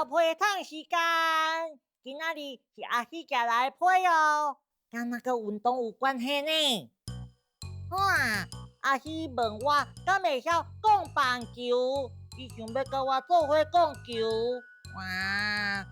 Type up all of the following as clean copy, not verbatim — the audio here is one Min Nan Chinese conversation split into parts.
到批桶时间，今仔日是阿喜寄来批哦，佮那个运动有关系呢。哇，阿喜问我敢会晓摃棒球，伊想欲佮我做伙摃球。哇，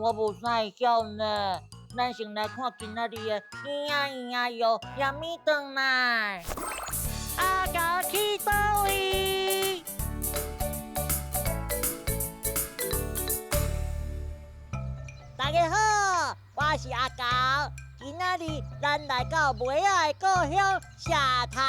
我无啥会晓呢。咱先来看今仔日的婴仔婴仔哟，也咪转来。阿狗去佗位？大家好，我是阿狗。今仔日咱来到梅仔的故乡社头。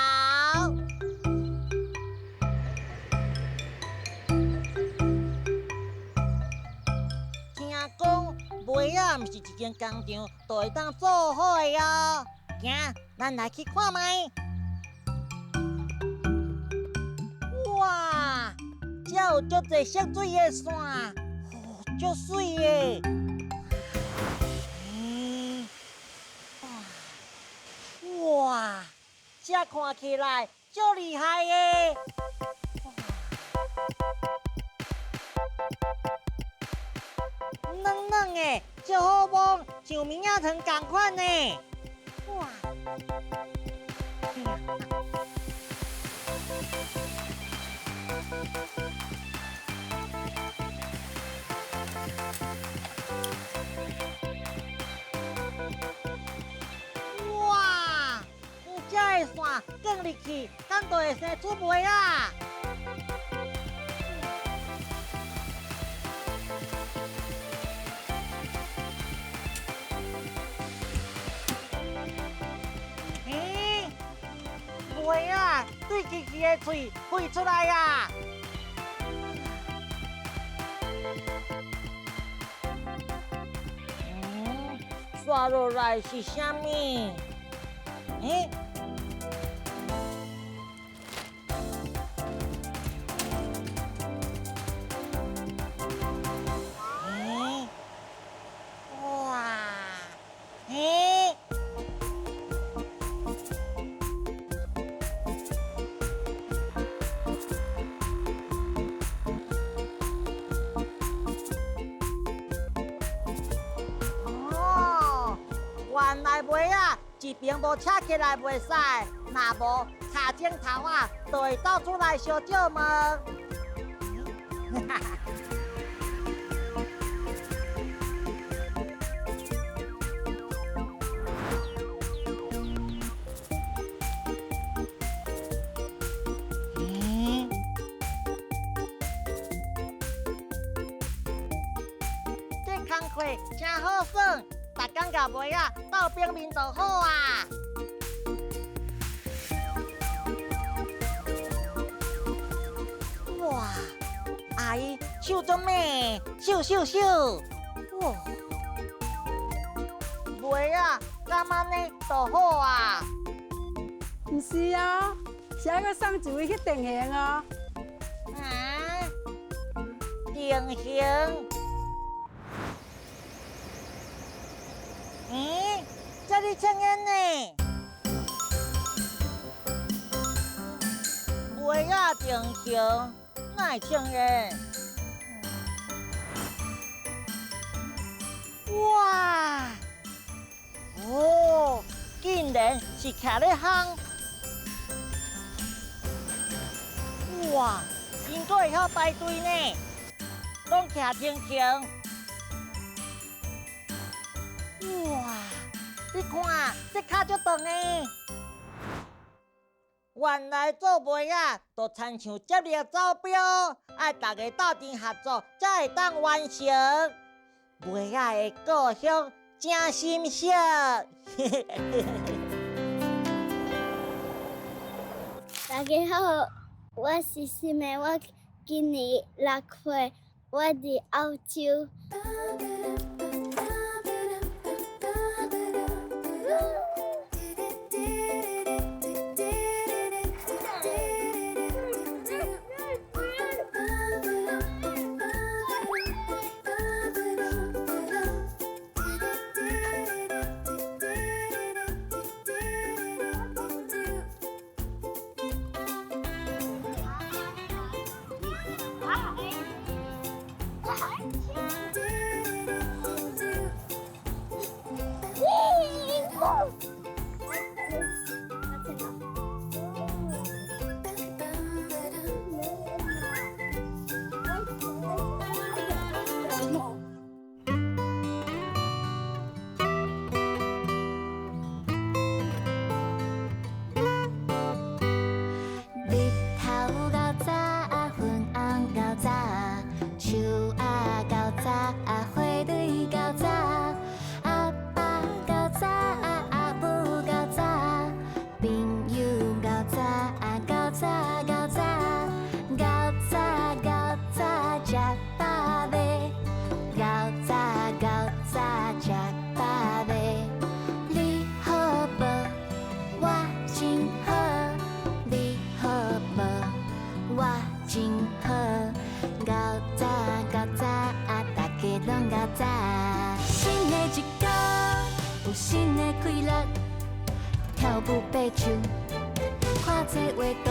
听讲梅仔毋是一间工厂就会当做好的哦。行，咱来去看覓。哇，遮有足濟色水的线，哦，足媠的。哇，這看起來足厲害的。軟軟的，足好摸，像棉仔糖仝款呢。哇！哇！這个线卷入去，敢就會生出梅仔？咦，梅仔對機器的喙飛出來啊！煞落來是啥物？欸？欸？哇！欸？哦，原來梅仔一爿無車起來袂使，若無跤指頭仔就會走出來相借問。欸？這工課真好耍，逐工共梅仔鬥反面就好啊！哇，阿姨手足猛，秀秀秀！哇，梅仔敢按呢就好啊？毋是哦，是愛閣送一位去定型哦。啊？定型？咦，這裡抽煙呢？梅仔定型，哪會抽煙？哇！哦，竟然是徛咧烘！哇，𪜶閣會曉排隊呢，攏徛停停。哇！你看，這跤足長的。原來做梅仔，就親像接力走標，愛大家鬥陣合作，才會當完成。梅仔的故鄉真心適。大家好，我是心美，我今年6歲，我佇澳洲。手，看这画图。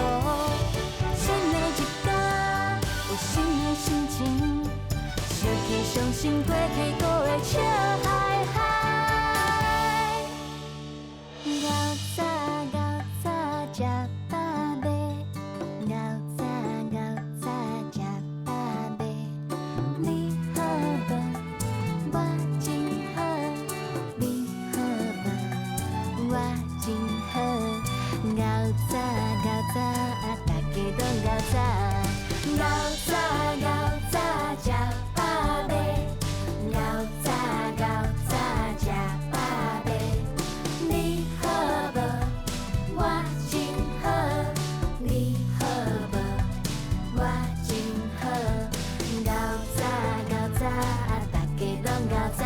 新的一天，有新的心情，想起伤心过去，阁会笑嗨嗨。𠢕早𠢕早食饱未？𠢕早𠢕早食饱未？你好無？我真好。你好無？我真好。𠢕早𠢕早，大家攏𠢕早。𠢕早𠢕早食飽未？𠢕早𠢕早食飽未？你好無？我真好。你好無？我真好。𠢕早𠢕早，大家攏𠢕早。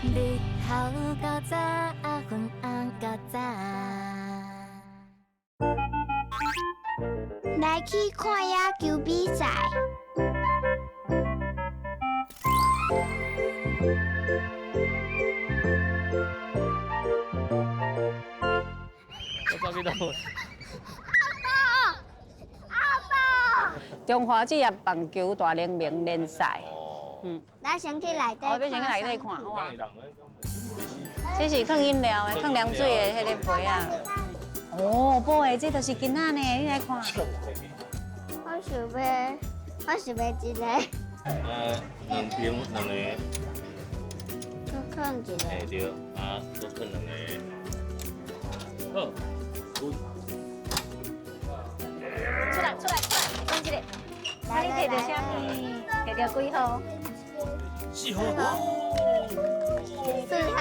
日頭較早，昏暗較早。來去看野球比賽。我走去佗位？中華職業棒球大聯盟聯賽。嗯。咱先去內底。哦，欲先去內底看，好啊。這是放飲料的、放涼水的彼个杯仔。哦，寶的，這就是囡仔呢，你來看。我想欲這个。兩邊兩个。閣放一个。嘿對，啊，閣放兩个。好。出來，出來，出來，放這个。啊，你摕著啥物？摕著幾號？四號。四號。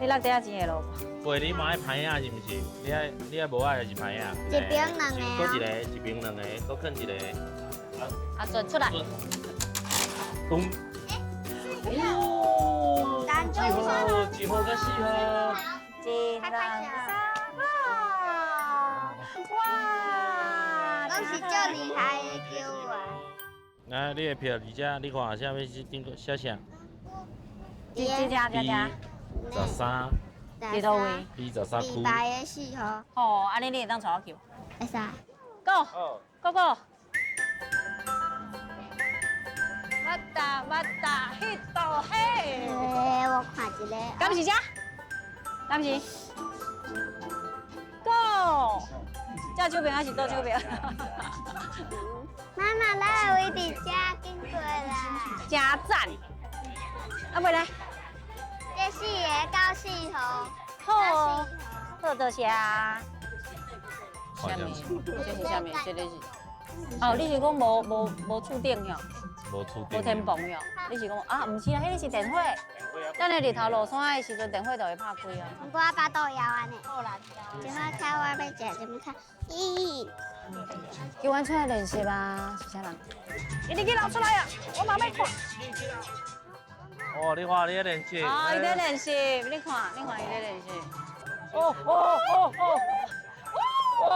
你落底仔錢會落無？會，你嘛愛歹仔是毋是？你愛無愛還是歹仔？一邊兩个。閣一個，一邊兩個，閣囥一個。阿俊出來。咚。哦。一號、一號佮四號。一、兩、三，哇！攏是足厲害的球員。來，你的票佇遮，你看啥物是頂個寫啥？這這這這。 13。佇佗位？ B13區。白的四號。哦，按呢你會當帶我去無？會使。 Go go go！我打我打，彼度嘿。欸，我看一个。敢是這？敢是？Go！這手邊還是倒手邊？媽媽，咱的位佇遮經過啦。真讚！啊，未來。這四个到四號。好，好多謝。啥物？這是啥物？這个是。哦，你是講無觸電喲？無觸電。無天棚喲？你是講啊？毋是啊，彼个是電火。等下日頭落山的時陣，電火就會拍開啊。我巴肚枵按呢。這擺看我欲食啥物較？咦？叫阮出來練習啊，是啥人？你去撈出來啊！我嘛欲看。哦，你看你咧練習。哦，伊咧練習，你看，你看伊咧練習。哦哦哦哦！哇！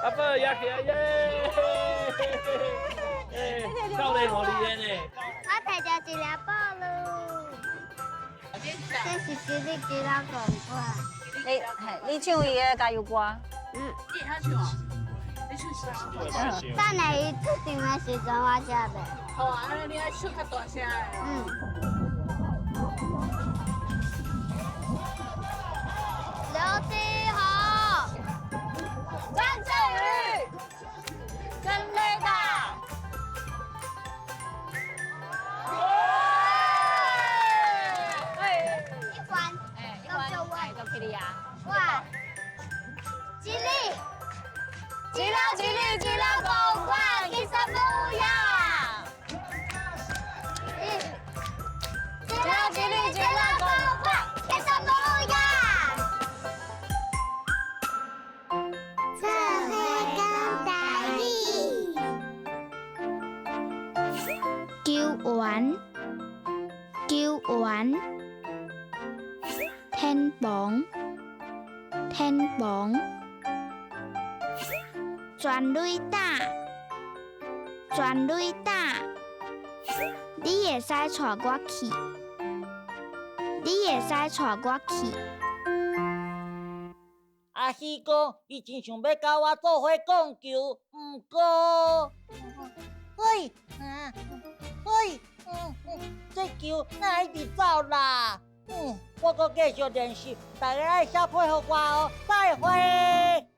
阿伯也起來耶！教練予你的呢。我摕著一粒寶嚕。這是吉利吉拉公歌。你你唱伊的加油歌。嗯。你會曉唱哦？你唱啥？等下伊出場的時陣，我才袂。好啊，按呢你愛唱較大聲的。嗯。劉基宏，張振宇，全壘打。一關，一關，哎，就起你啊。哇，吉利，吉拉吉利吉拉公冠，吉薩布亞。吉拉吉利吉拉公冠，吉薩布亞。做伙講台語。球員，球員，天棚，天棚，全壘打，全壘打。你會使帶我去，你會使帶我去。阿喜講，伊真想欲佮我做伙摃球，毋過，喂，啊，喂，這球哪會一直走啦？我閣繼續練習，大家愛寫配合我哦，再會。